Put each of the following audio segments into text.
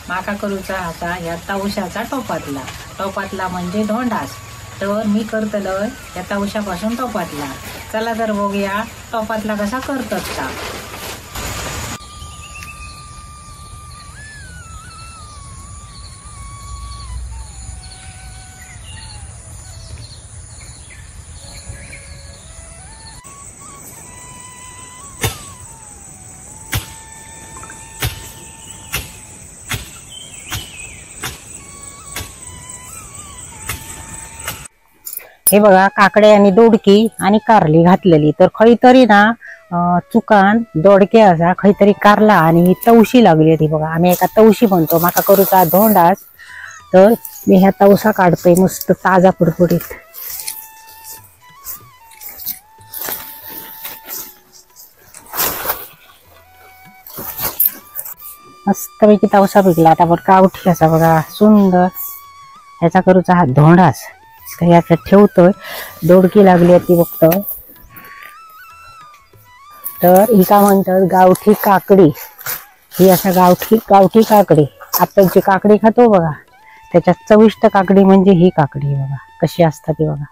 माका करूचा असा ह्या तवशाचा टोपातला. टोपातला म्हणजे धोंडास. तर मी करतलय ह्या तवशापासून टोपातला. चला तर बघूया टोपातला कसा करतात का. हे बघा काकडे आणि दोडकी आणि कारली घातलेली. तर खंय तरी ना चुकान दोडके असा खंय तरी कारला आणि ही तवशी लागली होती. बघा आम्ही एका तवशी म्हणतो. माका करूचा धोंडास. तर मी ह्या तवसा काढतोय मस्त ताजा फुडफुडीत. मस्तपैकी तवसा पिकला. आता बघ गावठी असा बघा सुंदर. ह्याचा करूचा हा धोंडास. ह्याचा ठेवतोय. दोडकी लागली ती बघतोय. तर ही का म्हणतात गावठी काकडी. ही असा गावठी गावठी काकडी. आपण जी काकडी खातो बघा त्याच्यात चविष्ट काकडी म्हणजे ही काकडी. बघा कशी असतात ती बघा.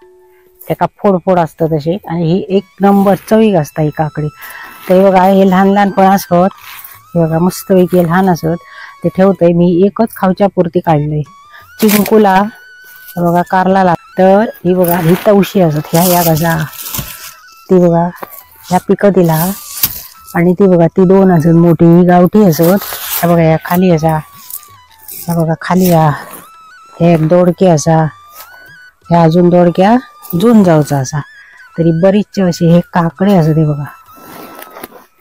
त्याका फोड फोड असतं तसे. आणि ही एक नंबर चवीक असता ही काकडी. तर बघा हे लहान लहान पण असत. हे बघा मस्तपैकी लहान असत ते ठेवतोय. मी एकच खावच्या पुरती काढलंय. चिंकुला बघा कारला लाग. तर ही बघा ही तवशी असत. ह्या ह्या कसा ती बघा ह्या पिकं दिला. आणि ती बघा ती दोन असत मोठी. ही गावठी असत. ह्या बघा ह्या खाली असा. ह्या बघा खाली हा हे एक दोडके असा. ह्या अजून दोडक्या जून जाऊचा असा. तरी बरीचसे असे हे काकडे असत. हे बघा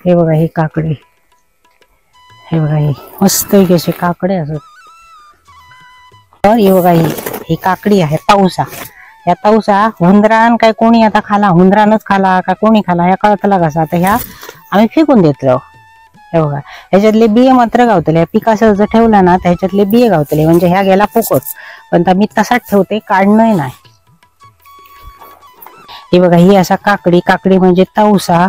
हे बघा हे काकडे. हे बघा हे मस्त असे काकडे असत. तर हे बघा ही ही काकडी आहे तवसा. ह्या तवसा हुंदरान काय कोणी आता खाला, हुंदरानच खाला का कोणी खाला ह्या कळतला कसा. तर ह्या आम्ही फेकून देतलो. हे बघा ह्याच्यातले बिये मात्र गावतले. पिकासं जर ठेवला ना तर ह्याच्यातले बिये गावतले. म्हणजे ह्या गेला फुकट. पण मी तसाच ठेवते, काढणं नाही. ही बघा ही असा काकडी. काकडी म्हणजे तवसा.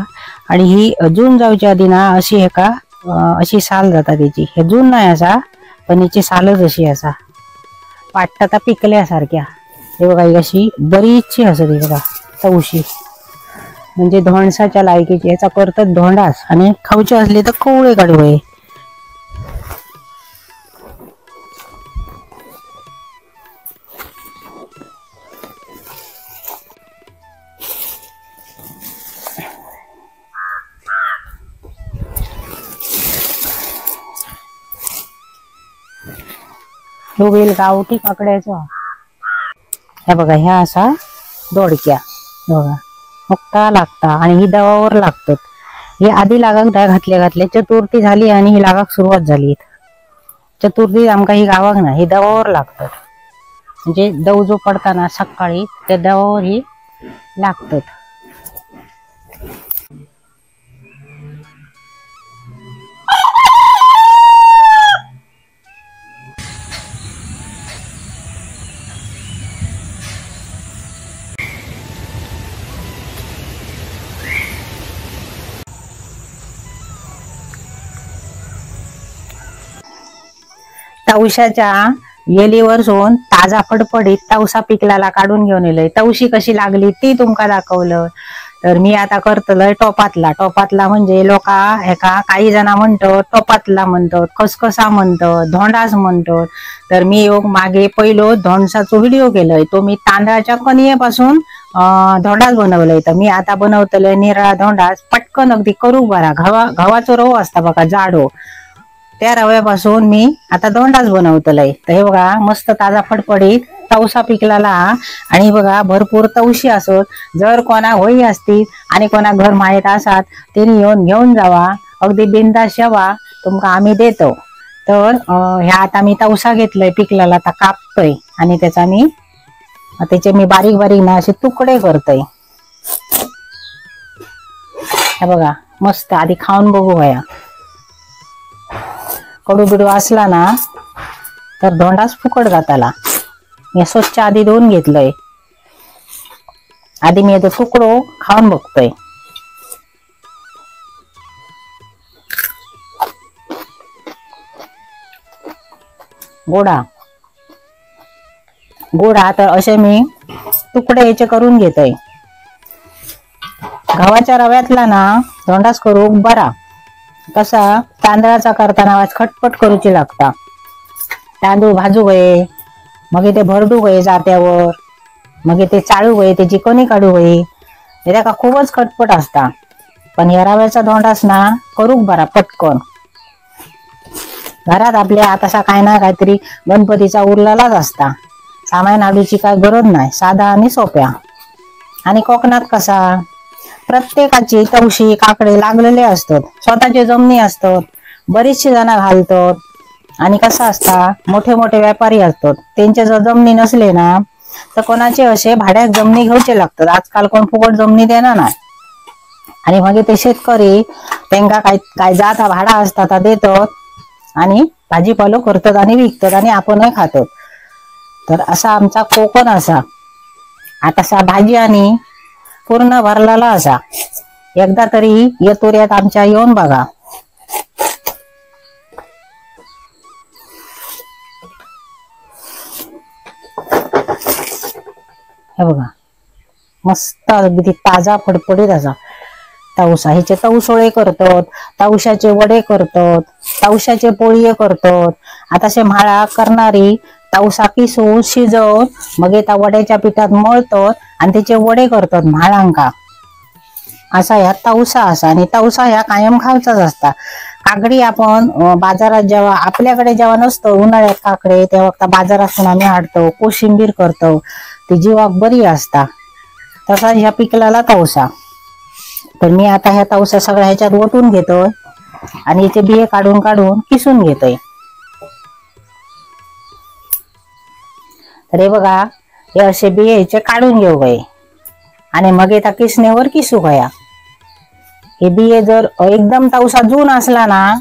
आणि ही जून जाऊच्या आधी ना अशी हे का अशी साल जाता त्याची. हे जून नाही असा पण याची सालच अशी असा वाटतं आता पिकल्यासारख्या. हे बघा ही अशी बरीचशी असते बघा तवशी. म्हणजे धोंडसाच्या लायकीची. याचा करतात धोंडास. आणि खाऊची असली तर कोवळे काढू. हे गावठी काकड्याचा. ह्या बघा ह्या असा दोडक्या बघा मुक्ता लागता. आणि ही दवावर लागतात. हे आधी लागाक डाळ घातले घातले चतुर्थी झाली आणि ही लागाक सुरुवात झाली. चतुर्थी आमका ही गावाक ना ही दवावर लागतात. म्हणजे दव जो पडताना सकाळी त्या दवावर ही लागतात. तवशाच्या येलीवर सोन ताजा फडफडीत तवसा पिकलाला काढून घेऊन येलोय. तवशी कशी लागली ती तुमका दाखवलं. तर मी आता करतलय टोपातला. टोपातला म्हणजे लोका एका काही जण म्हणतात टोपातला म्हणतात, खसखसा म्हणतात, धोंडास म्हणतात. तर मी योग मागे पहिलो धोंडसाचो व्हिडिओ केलोय. तो मी तांदळाच्या कणयेपासून धोंडास बनवलंय. तर मी आता बनवतलय निराळा धोंडास. पटकन अगदी करू बरा. गव्हाचो रवो असता बघा जाडो, त्या रव्यापासून मी आता धोंडाच बनवतलय. तर हे बघा मस्त ताजा फडफडीत तवसा पिकलाला. आणि बघा भरपूर तवशी असत. जर कोणा होई असतील आणि कोणा घर माहीत असत त्यांनी येऊन घेऊन जावा. अगदी बिनधास्त शेवा तुमका आम्ही देतो. तर ह्या आता मी तवसा घेतलंय पिकलाला. आता कापतोय आणि त्याचा मी त्याचे मी बारीक बारीक ना असे तुकडे करतोय. हे बघा मस्त आधी खाऊन बघू. ह्या कडू बिडू असला ना तर धोंडाच फुकट जाताला. मी स्वच्छ आधी धुवून घेतलंय. आधी मी याचा तुकडो खाऊन बघतोय. गोडा गोडा। तर असे मी तुकडे याचे करून घेतोय। गव्हाच्या रव्यातला ना धोंडास करूक बरा, कसा तांदळाचा करताना वाज खटपट करूची लागता। तांदूळ भाजू गये, मग ते भरडू गये जात्यावर, मग ते चाळू गये, त्याची कणी काढू गये, त्याका खूपच खटपट असता। पण ह्या रव्याचा धोंडास ना करूक बरा पटकन। घरात आपल्या तसा काय ना काहीतरी गणपतीचा उरलेलाच असता, सामान हाडूची काय गरज नाही, साधा आणि सोप्या। आणि कोकणात कसा प्रत्येकाची तवशी काकडे लागलेले असतात, स्वतःचे जमनी असतात, बरीचशी जण घालतात। आणि कसं असता मोठे मोठे व्यापारी असतात, त्यांचे जर जमनी नसले ना तर कोणाचे असे भाड्यात जमनी घेऊचे लागतात। आजकाल कोण फुकट जमनी देणार नाही। आणि मग ते शेतकरी त्यांना काय काय जाता भाडा असता ता देतात आणि भाजीपालो करतात आणि विकतात आणि आपणही खातात। तर असा आमचा कोकण असा आता सा भाजी आणि पूर्ण भरलेला असा। एकदा तरी येतोऱ्यात आमच्या येऊन बघा। हे बघा मस्त अगदी ताजा फडफडीत असा तवसा। ह्याचे तवसोळे करतात, तवशाचे वडे करतात, तवशाचे पोळी करतात। आता असे म्हाळा करणारी तवसा किसून शिजवून मग त्या वड्याच्या पिठात मळतात आणि त्याचे वडे करतात म्हाळांका। असा ह्या तवसा असा। आणि तवसा ह्या कायम खायचाच असता। काकडी आपण बाजारात जेव्हा आपल्याकडे जेव्हा नसतो उन्हाळ्यात काकडे तेव्हा बाजारातून आम्ही आणतो, कोशिंबीर करतो, ती जीवाक बरी असता। तसा ह्या पिकलेला तवसा। तर मी आता ह्या तवसा सगळ्या ह्याच्यात ओतून घेतोय आणि याचे बिये काढून काढून किसून घेतोय। तर हे बघा हे असे बिये ह्याचे काढून घेऊ गये आणि मग त्या किसणीवर किसू गया। हे बिये जर एकदम तवसा जून असला ना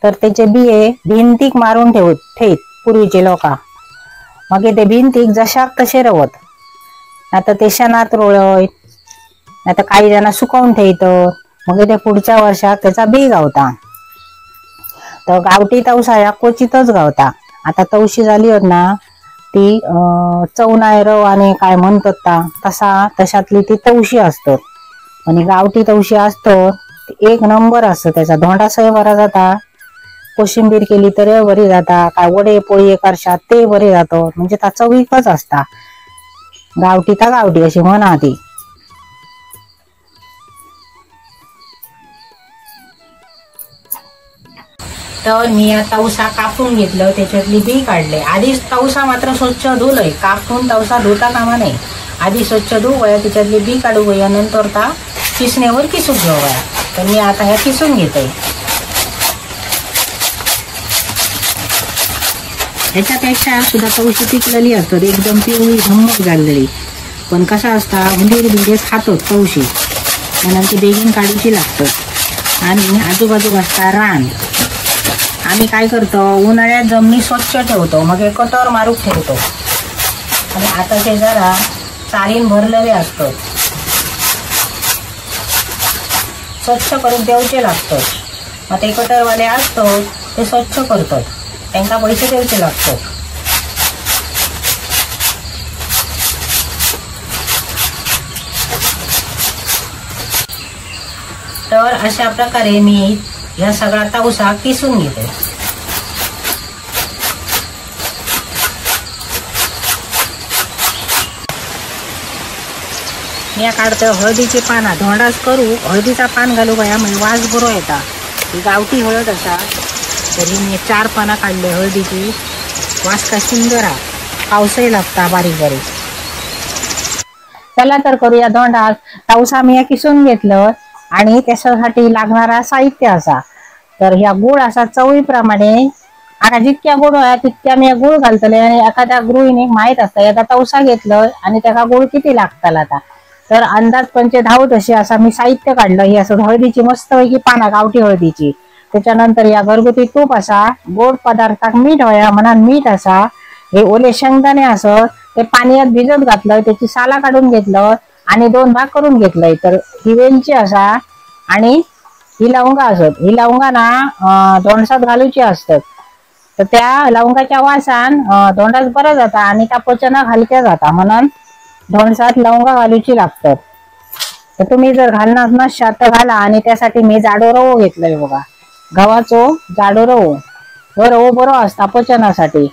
तर त्याचे बिये भिंतीक मारून ठेवत पूर्वीचे लोक, मग ते भिंतीक जशाक तसे रवत, आता ते शेणात रोळत, आता काही जण सुकवून ठेवतात, मग ते पुढच्या वर्षात त्याचा बी गावता। तर गावठी तवसा ह्या क्वचितच गावता। आता तवशी झाली होत ना ती चवनाय रव आणि काय म्हणतात तसा तशातली ती तवशी असतात। आणि गावठी तवशी असतो एक नंबर असतो, त्याचा धोंडासही बरा जाता, कोशिंबीर केली तरी बरी जाता, काय वडे पोळी करशात ते बरे जातो, म्हणजे त्या चवीकच असता गावठी तर गावठी अशी म्हणा ती। तर मी आता तवसा कापून घेतलं, त्याच्यातली बी काढले। आधी तवसा मात्र स्वच्छ धुलंय, कापून तवसा धुता कामा नये, आधी स्वच्छ धुवूया, त्याच्यातली बी काढूया, नंतर ता किसण्यावर किसून घेऊया। तर मी आता ह्या किसून घेते। ह्याच्यापेक्षा सुद्धा तवशी पिकलेली असतात, एकदम पिवळी धम्मक झालेली, पण कसा असता उंदीर बिंदीर खातो तवशी, म्हणून ती बेगीन काढूची लागतात। आणि आजूबाजू असता रान। आम्ही काय करतो उन्हाळ्यात जमिनी स्वच्छ ठेवतो, मग एक कटर मारूक ठेवतो। आणि आता ते जरा चारीन भरलेले असतात, स्वच्छ करून देवचे लागतात। मग ते कटरवाले असतात ते स्वच्छ करतात, त्यांना पैसे द्यायचे लागतात। तर अशा प्रकारे मी ह्या सगळा तवसा किसून घेते। मी काढतो हळदीची पाना, धोंडास करू हळदीचा पान घालू गया म्हणजे वास बरो येता। ही गावठी हळद असा। तरी मी 4 पाना काढले हळदीची, वास काय सुंदर हा, पावसही लागता बारीक बारीक। चला तर करूया धोंडास। तवसा मी किसून घेतलं आणि त्याच्यासाठी लागणारा साहित्य असा। तर ह्या गुळ असा चवीप्रमाणे, आता जितक्या गोड होया तितक्या मी गुळ घालतले। आणि एखाद्या गृहिणीक माहित असता एकदा तवसा घेतलं आणि त्याका गुळ किती लागतला आता, तर अंदाज पंचे धावत अशी असा मी साहित्य काढलं। ही असं हळदीची मस्तपैकी पाना गावठी हळदीची, त्याच्यानंतर या घरगुती तूप असा, गोड पदार्थाक मीठ होया म्हणून मीठ असा, हे ओले शेंगदाणे असत ते पाण्यात भिजत घातलं, त्याची साला काढून घेतलं आणि 2 भाग करून घेतलंय। तर ही वेलची असा आणि ही लवंगा असत, ही लवंगा ना धोंडसात घालूची असतात। तर त्या लवंगाच्या वासान धोंडास बरं जाता आणि त्या पचनाक हलक्या जाता, म्हणून धोंडसात लवंगा घालूची लागतात। तर तुम्ही जर घालणार नसाल तर घाला। आणि त्यासाठी मी जाडो रवो घेतलाय बघा, गव्हाचो जाडो रवो, हो रवो बरो असता पचनासाठी।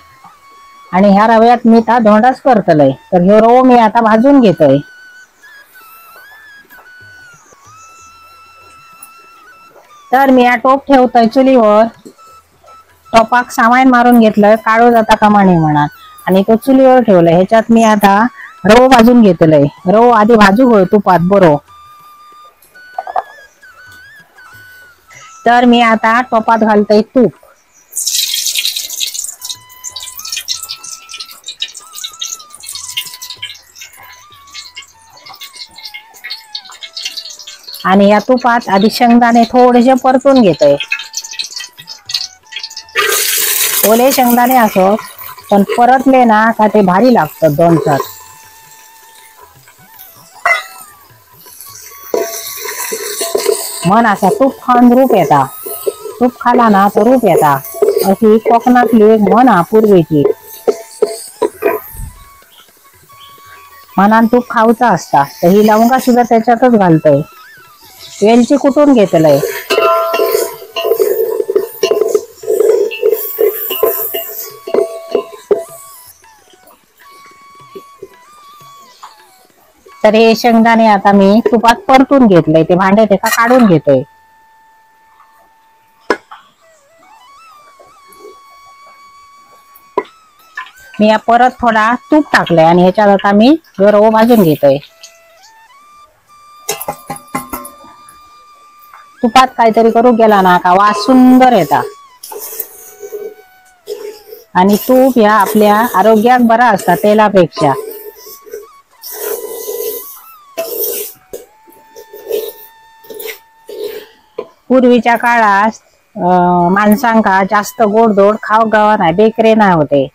आणि ह्या रव्यात मी आता धोंडास करतलय। तर ह्यो रवो मी आता भाजून घेतोय। तर मी हा टोप ठेवतोय चुलीवर, टोपाक सामान मारून घेतलंय, काळो जाता कामा नये म्हणून, आणि तो चुलीवर ठेवलंय। ह्याच्यात मी आता रवो भाजून घेतलंय। रवो आधी भाजू होय तुपात बरो। तर मी आता टोपात घालतोय तूप। आणि या तुपात आधी शेंगदाणे थोडेसे परतून घेतोय। ओले शेंगदाणे असो पण परतले ना का ते भारी लागतात दोनसात। मन असा तूप खाऊन रूप येता, तूप खाला ना तर रूप येता, अशी कोकणातली एक म्हण हा पूर्वीची। मनान तूप खाऊचा असता। तर ही लवंगा सुद्धा त्याच्यातच घालतोय। वेलची कुटून घेतलंय। तर हे शेंगदाणे आता मी तुपात परतून घेतलंय, ते भांडे त्याचा काढून घेतोय। मी या परत थोडा तूप टाकलंय आणि ह्याच्यात आता मी रवो भाजून घेतोय। तुपात काहीतरी करू गेला ना का वास सुंदर येता। आणि तूप ह्या आपल्या आरोग्याक बरा असता तेलापेक्षा। पूर्वीच्या काळात माणसांका जास्त गोडधोड खाव गावा नाही, बेकरी नाही होते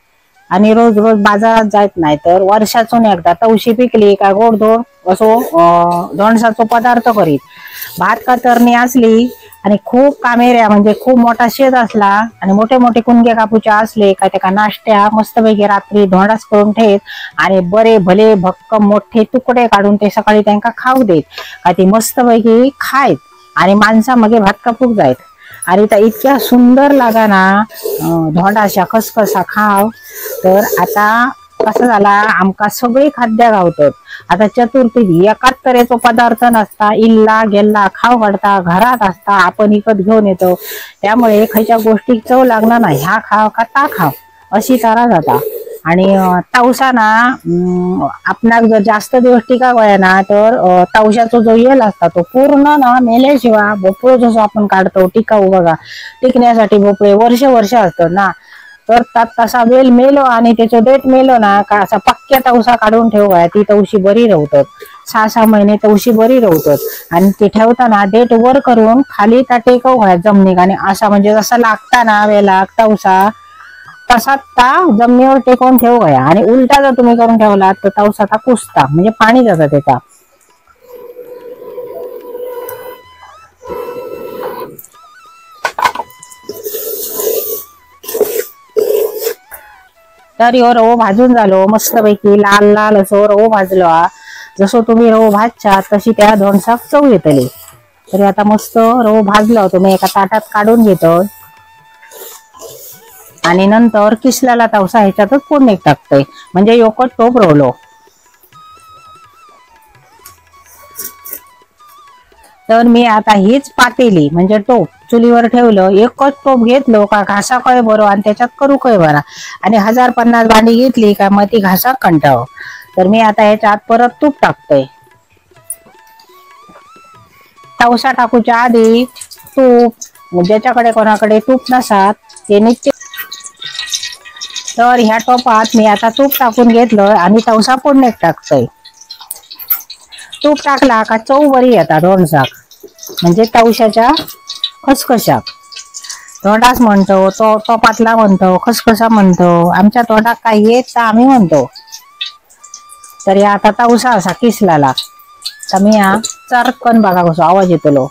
आणि रोज रोज बाजारात जात नाही, तर वर्षातून एकदा तवशी पिकली का गोडधोड असो धोंडसाचो पदार्थ करीत। भात कातरणी असली आणि खूप कामेऱ्या म्हणजे खूप मोठा शेत असला आणि मोठे मोठे कुणगे कापूचे असले का त्याका नाश्त्या मस्तपैकी रात्री धोंडास करून ठेत आणि बरे भले भक्कम मोठे तुकडे काढून ते सकाळी त्यांका खाऊ देत का ती मस्तपैकी खायत आणि माणसा मगे भात कापूक जायत। आणि त्या इतक्या सुंदर लागा ना धोंडाशा खसखसा खाव। तर आता कसं झाला आमका सगळी खाद्य गावतात। आता चतुर्थी एकाच तऱ्हेचो पदार्थ नसता, इल्ला गेल्ला खाव काढता, घरात असता, आपण विकत घेऊन येतो, त्यामुळे खयच्या गोष्टी चव लागणार नाही, ह्या खाव का ता खाव अशी तारा जाता। आणि तवसा ना आपणाक जर जास्त दिवस टिका वया ना तर तवशाचो जो येल असता तो पूर्ण ना मेल्याशिवाय भोपळो जसो आपण काढतो टिकाऊ बघा, टिकण्यासाठी भोपळे वर्ष वर्ष असतात ना, तर तसा वेल मेलो आणि त्याचो डेट मेलो ना का असा पक्क्या तवसा काढून ठेवूया, ती तवशी बरी रवतात, 6-6 महिने तवशी बरी रवतात। आणि ती ठेवताना डेट वर करून खाली त्या टेकव जमनीक आणि असा म्हणजे जसा लागता ना वेलाक तवसा तसा ता जमिनीवर टेकवून ठेवूया। आणि उलटा जर तुम्ही करून ठेवला तर तवसा ता कुसता म्हणजे पाणी जातं त्याचा। तर ह्यो रवो भाजून झालो मस्तपैकी लाल लाल असो रवो भाजलो। जसो तुम्ही रवो भाजचा तशी त्या धोंडसाक चव येतली। तर आता मस्त रवो भाजलो तुम्ही एका ताटात काढून घेतो आणि नंतर किसलेला तवसा ह्याच्यातच फोडणीत टाकतोय म्हणजे योकट टोप रवलो। तर मी आता हीच पातेली म्हणजे टोप चुलीवर ठेवलं, एकच टोप घेतलो का घासा कय बरो आणि त्याच्यात करू कय बरा, आणि 1050 भांडी घेतली का मग ती घासा कंटाळ। तर मी आता ह्याच्यात परत तूप टाकतोय। तवसा टाकूच्या आधी तूप, ज्याच्याकडे कोणाकडे तूप नसात ते नित्य। तर ह्या टोपात मी आता तूप टाकून घेतलं आणि तवसा फोडणीत टाकतोय। तूप टाकला का चव बरी येता धोंडसाक म्हणजे तवशाच्या खसखशाक। धोंडास म्हणतो, तो टोपातला म्हणतो, खसखसा म्हणतो, आमच्या तोंडात काय येत तर आम्ही म्हणतो। तर या आता तवसा असा किसलाला तर मी हा चरकन बघा कसो आवाज येतलो।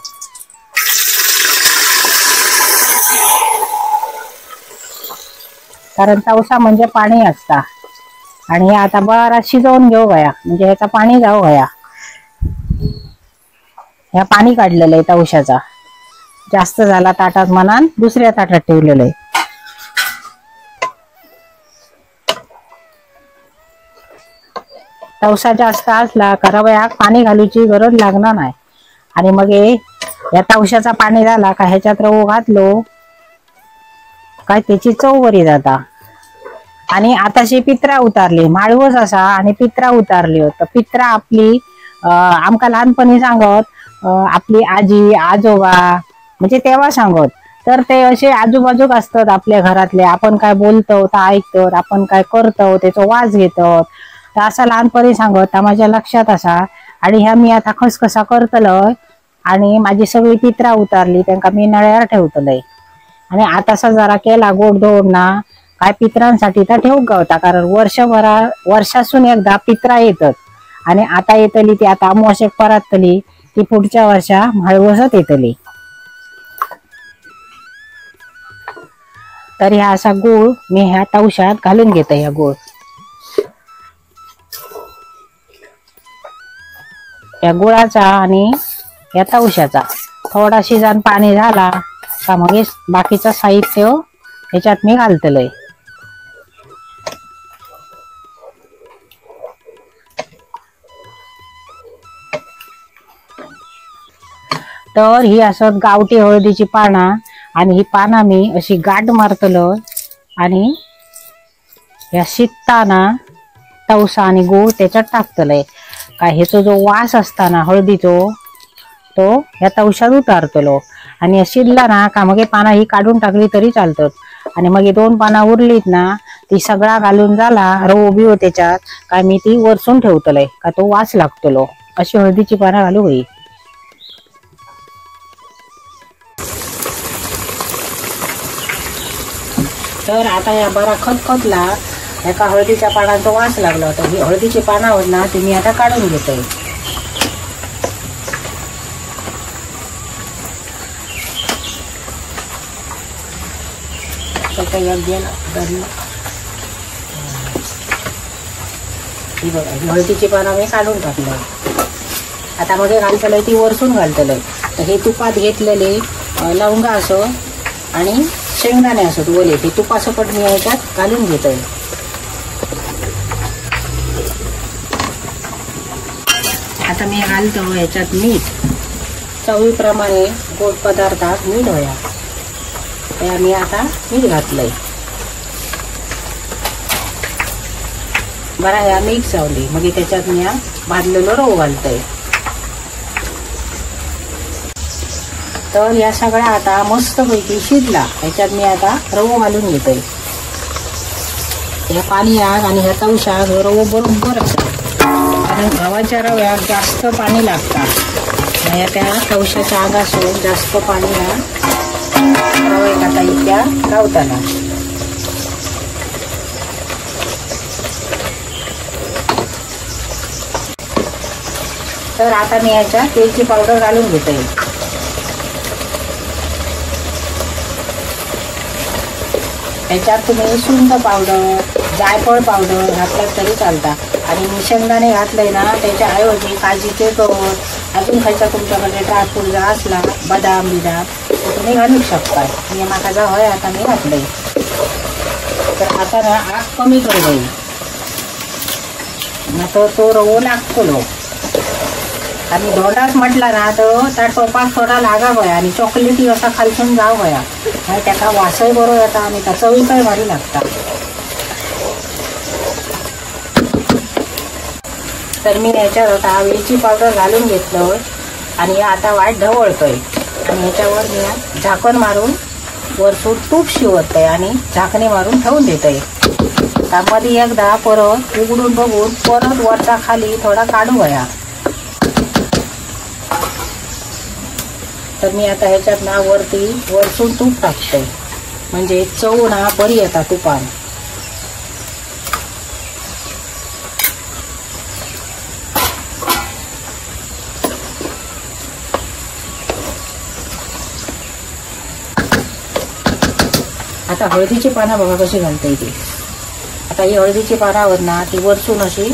कारण तवसा म्हणजे पाणी असता। आणि हे आता बरा शिजवून घेऊ गया, म्हणजे ह्याचा पाणी जाऊ गया। ह्या पाणी काढलेलं आहे तवशाचा, जास्त झाला ताटात मनान दुसऱ्या ताटात ठेवलेलं आहे। तवसा जास्त असला का रव्याक पाणी घालूची गरज लागणार नाही। आणि मग या तवशाचा पाणी झाला का ह्याच्यात रवो घातलो काय त्याची चव बरी जाता। आणि आताशी पित्रा उतारली, माळवस असा आणि पित्रा उतारली होतं। पित्रा आपली आमका लहानपणी सांगत आपली आजी आजोबा म्हणजे तेव्हा सांगत, तर ते असे आजूबाजूक असतात आपल्या घरातले, आपण काय बोलतो तर ऐकतो, आपण काय करतो त्याचा वास घेतो, तर असा लहानपणी सांगत माझ्या लक्षात असा। आणि ह्या मी आता खसखसा करतलय आणि माझी सगळी पित्रा उतारली त्यांका मी नळ्यावर ठेवतलय। आणि आतासा जरा केला गोडधोड ना काय पित्रांसाठी तर ठेवूक गावता, कारण वर्षभरा वर्षासून एकदा पित्रा येतात आणि आता येतली ती आता अमावस्येक परतली ती पुढच्या वर्षा म्हाळवसत येतली। तर ह्या असा गूळ मी ह्या तवशात घालून घेते। ह्या गूळ या गुळाचा आणि या तवशाचा थोडा शिजन पाणी झाला का मग बाकीचं साहित्य ह्याच्यात मी घालतलय। तर ही असं गावठी हळदीची पाना आणि ही पाना मी अशी गाठ मारतलय आणि या शिजताना तवसा आणि गूळ त्याच्यात टाकतलय। काय ह्याचो जो वास असताना हळदीचो तो ह्या तवशात उतारतलो। आणि शिजला ना का मग पाना ही काढून टाकली तरी चालतात। आणि मग दोन पाना उरलीत ना ती सगळा घालून झाला रवो बिवो त्याच्यात काय मी ती वरसून ठेवतलय का तो वास लागतलो। अशी हळदीची पाना घालू होई। तर आता या बरा खतखतला एका हळदीच्या पानांचा वास लागला होता, ही हळदीची पानावर ना ती मी आता काढून घेते। ही बघा ही हळदीची पानं मी काढून टाकलं। आता मध्ये घालतलंय ती वरसून घालतलंय। तर हे तुपात घेतलेले लवंगा असो आणि शेंगदाणे असत ओले ते तुपासकट मी ह्याच्यात घालून घेतोय। आता मी घालतो ह्याच्यात मीठ, चवीप्रमाणे गोड पदार्थात मीठ होया ते मी आता मीठ घातलंय। बरा ह्या मिक्स जावली मग त्याच्यात मी भाजलेलो रवो घालतोय। तर या सगळ्या आता मस्तपैकी शिजला, ह्याच्यात मी आता रवो घालून घेतोय। ह्या पाण्यात आणि ह्या तवशात रवो बरोबर असतो, कारण गव्हाच्या रव्यात जास्त पाणी लागतं, ह्या त्या तवशाच्या अंगासून जास्त पाणी ह्या रव्यात आता इतक्या गावताना। तर आता मी ह्याच्यात तेलची पावडर घालून घेतोय। ह्याच्यात तुम्ही सुंठ पावडर, जायफळ पावडर घातलात तरी चालता। आणि मी शेंगदाणे घातले ना त्याच्याऐवजी काजूचे कवर, अजून खायचा तुमच्याकडे ड्रायफ्रूट जर असला बदाम बिदाम तर तुम्ही घालू शकता। मी माका जा हय आता मी घातले। तर आता ना आग कमी करू बाई, ना तर तो रवो लागतो। आणि धोंडाच म्हटला ना तर त्या टोपाक थोडा लागा वया आणि चॉकलेटी असा खालसून जाव वया, त्याका वासय बरो येता आणि त्या चवीकय भारी लागता। तर मी ह्याच्यात आता वेलची पावडर घालून घेतलं आणि आता वाट ढवळतोय आणि ह्याच्यावर मी झाकण मारून वरसून तूप शिवतोय आणि झाकणे मारून ठेवून देतोय। त्यामध्ये एकदा परत उघडून बघून परत वरचा खाली थोडा काढू वया। तर मी आता ह्याच्यात ना वरती वरसून तूप टाकतोय, म्हणजे चव ना बरी येता तुपान। आता हळदीची पानं बघा कशी घालता ती. आता ही हळदीची पानावर ना ती वरसून अशी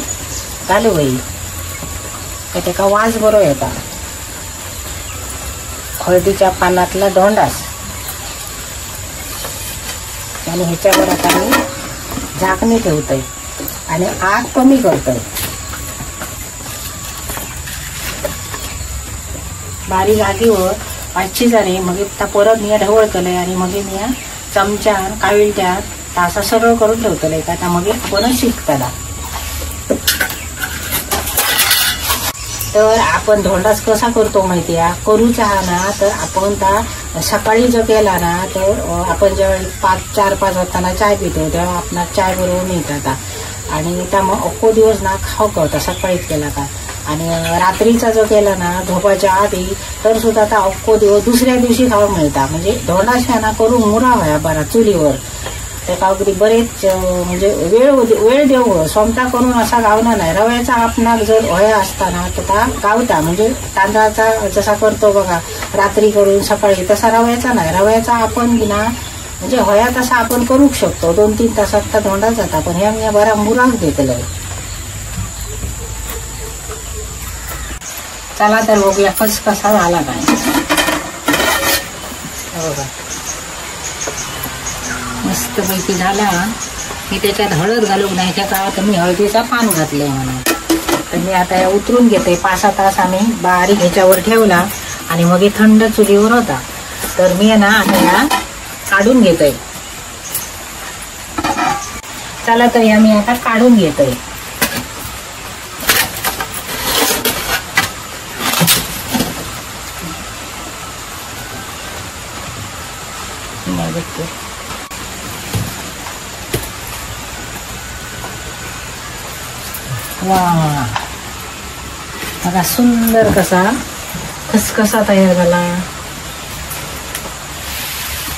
घालू होई, तेका वास बरो येता. हळदीच्या पानातला धोंडास. आणि ह्याच्यावर आता मी झाकणी ठेवतोय आणि आग कमी करतोय. बारीक आगीवर 5 झाली मग परत मी ढवळतलंय आणि मग मी चमच्यान काविलट्यात असा सरळ करून ठेवतलंय का आता मग आपणच शिकताला. तर आपण धोंडास कसा करतो माहिती आहे, करूचा हा ना तर आपण ता सकाळी जो केला ना तर आपण जेव्हा 4-5 वाजताना चाय पितो तेव्हा आपला चाय बरोबर मिळतात आणि त्या मग अख्खो दिवस ना खाऊ करता सकाळीच केला का. आणि रात्रीचा जो केला ना झोपाच्या आधी तर सुद्धा आता अख्खो दिवस दुसऱ्या दिवशी खाऊ मिळता. म्हणजे धोंडास ना करून मुरा व्हाया बरा चुलीवर, त्याका अगदी बरेच म्हणजे वेळ देऊ सोमता करून असा गावना नाही. रव्याचा आपणाक जर होया असताना तर ता गावता, म्हणजे तांदळाचा जसा करतो बघा रात्री करून सकाळी, तसा रव्याचा नाही. रव्याचा आपण ना म्हणजे होया तसा आपण करू शकतो, 2-3 तासात तर धोंडा जाता. पण ह्या मी बरा मुराक घेतलंय. चला तर बघूया कसा झाला काय. बघा मस्त पैकी झाला. मी त्याच्यात हळद घालूक नाही त्या का तर मी हळदीचा पान घातलंय म्हणून. तर मी आता या उतरून घेते. 5-6 तास आम्ही बारीक ह्याच्यावर ठेवला आणि मग हे थंड चुलीवर होता. तर मी ना आता ह्या काढून घेतोय. चला तर ह्या मी आता काढून घेतोय. वा बघा सुंदर कसा खसखसा तयार झाला,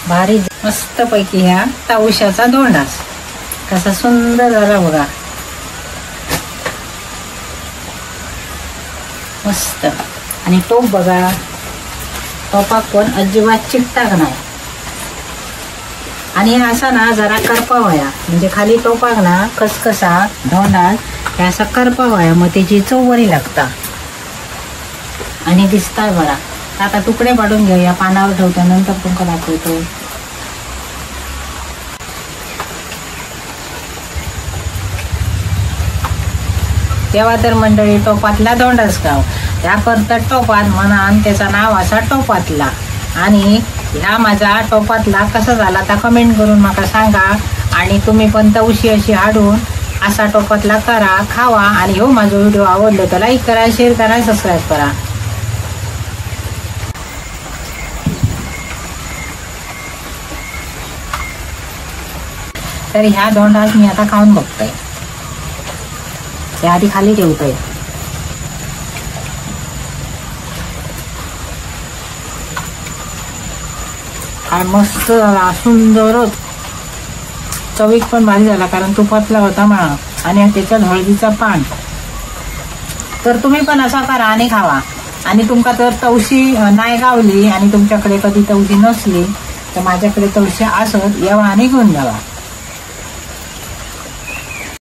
भारी मस्त पैकी ह्या तावशाचा धोंडास कसा सुंदर झाला बघा मस्त. आणि टोप बघा, टोपाक पण अजिबात चिकटाक नाही. आणि असा ना जरा करपा व्हाया, म्हणजे खाली टोपाक ना खसखसा धोंडास हे असा करपा व्हाया, मग त्याची चव बरी लागता आणि दिसताय बरा. आता तुकडे पाडून घेऊया, पानावर ठेवतो नंतर तुमका दाखवतो. तेव्हा तर मंडळी टोपातला धोंडास खाव, त्या करता टोपात म्हणा त्याचं नाव असा टोपातला. आणि ह्या माझा टोपातला कसा झाला ता कमेंट करून माका सांगा. आणि तुम्ही पण तवशी अशी हाडून असा टोपातला करा, खावा. आणि हो माझा व्हिडिओ आवडलो तर लाईक करा, शेअर करा, सबस्क्राईब करा. तर ह्या धोंडास मी आता खाऊन बघतोय. त्या आधी खाली ठेवतोय. काय मस्त झाला, सुंदरच, चवीक पण भारी झाला कारण तुपातला होता म्हणा आणि त्याच्यात हळदीचा पान. तर तुम्ही पण असा करा आणि खावा. आणि तुमका तर तवशी नाही गावली आणि तुमच्याकडे कधी तवशी नसली तर माझ्याकडे तवशी असत, यावा आणि घेऊन जावा.